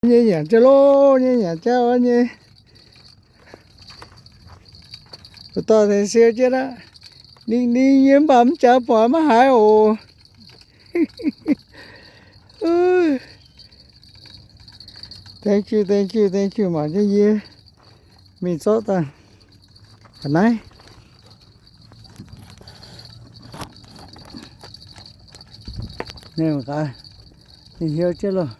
Nyei nyanc jienv loh, nyei nyanc jauv nyei. Mbu'ndongx tengx siou jienv aqv. Ninh, ninh nyei mv baac mv jaax buatc maiv haiz oc. Thank you, thank you, thank you, mangc jienv yie mingh zorqv daaih. Ga'naaiv. Ninh mangc gaax, ninh hiuv jienv loh.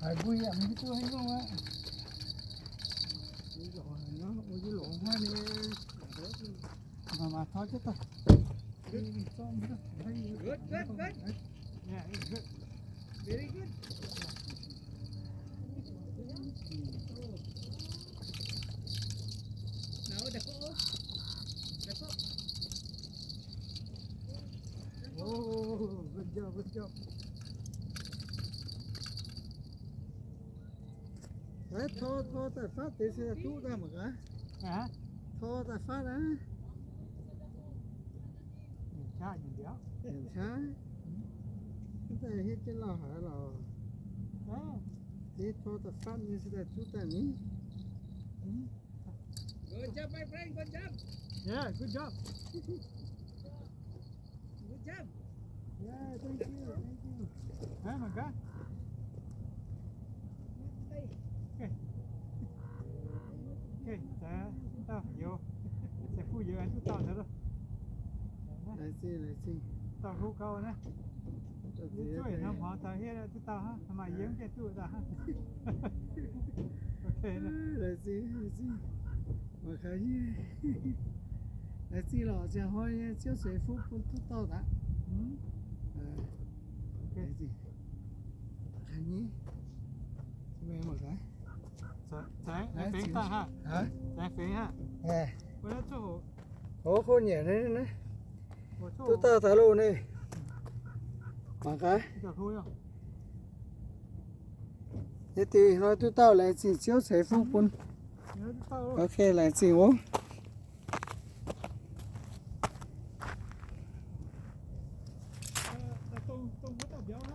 Haiz mbuo yaac mv hiuv duqv haaix nyungc aqv. Maaih, maaih tov jienv daaih. Good, good, good. Yeah, it's good. Very good. Now the pole. The pole. Oh, good job, good job. Tor, tor daaih fatv deix se duqv daaih mangc gaax. Tor daaih fatv aqv. Aa, mv daaih hietv jienv lauh haic lorqc. Deix tor daaih fatv nyei se daaih duqv daaih ni. Good job, my friend. Good job. Yeah, good job. Good job. Yeah, thank you, thank you. Haiz mangc gaax. Okay. Okay, daaih dauh youz. Se fuqv youz duqv dauh daaih loh. Laengz zingh, laengz zingh. Dauh hlo gau naaiv. Yie zuov yietc norm hmuangx daaih hietv duqv dauh hnangv, maaih yie mv gaengh duqv dauh hnangv. Okay. Laengz zingh, laengz zingh. Mangc gaax nyei. Laengz zingh lorqc, ziangh hnoi nyei Ziouv ceix fuqv bun duqv dauh daaih. Mangc gaax. Ov, hov nyanc naaiv, duqv dauh daaih loh naaiv. Mangc gaax. Nyei dingc hnoi duqv dauh, laengz zingh Ziouv ceix fuqv bun. Okay, laengz zingh ov.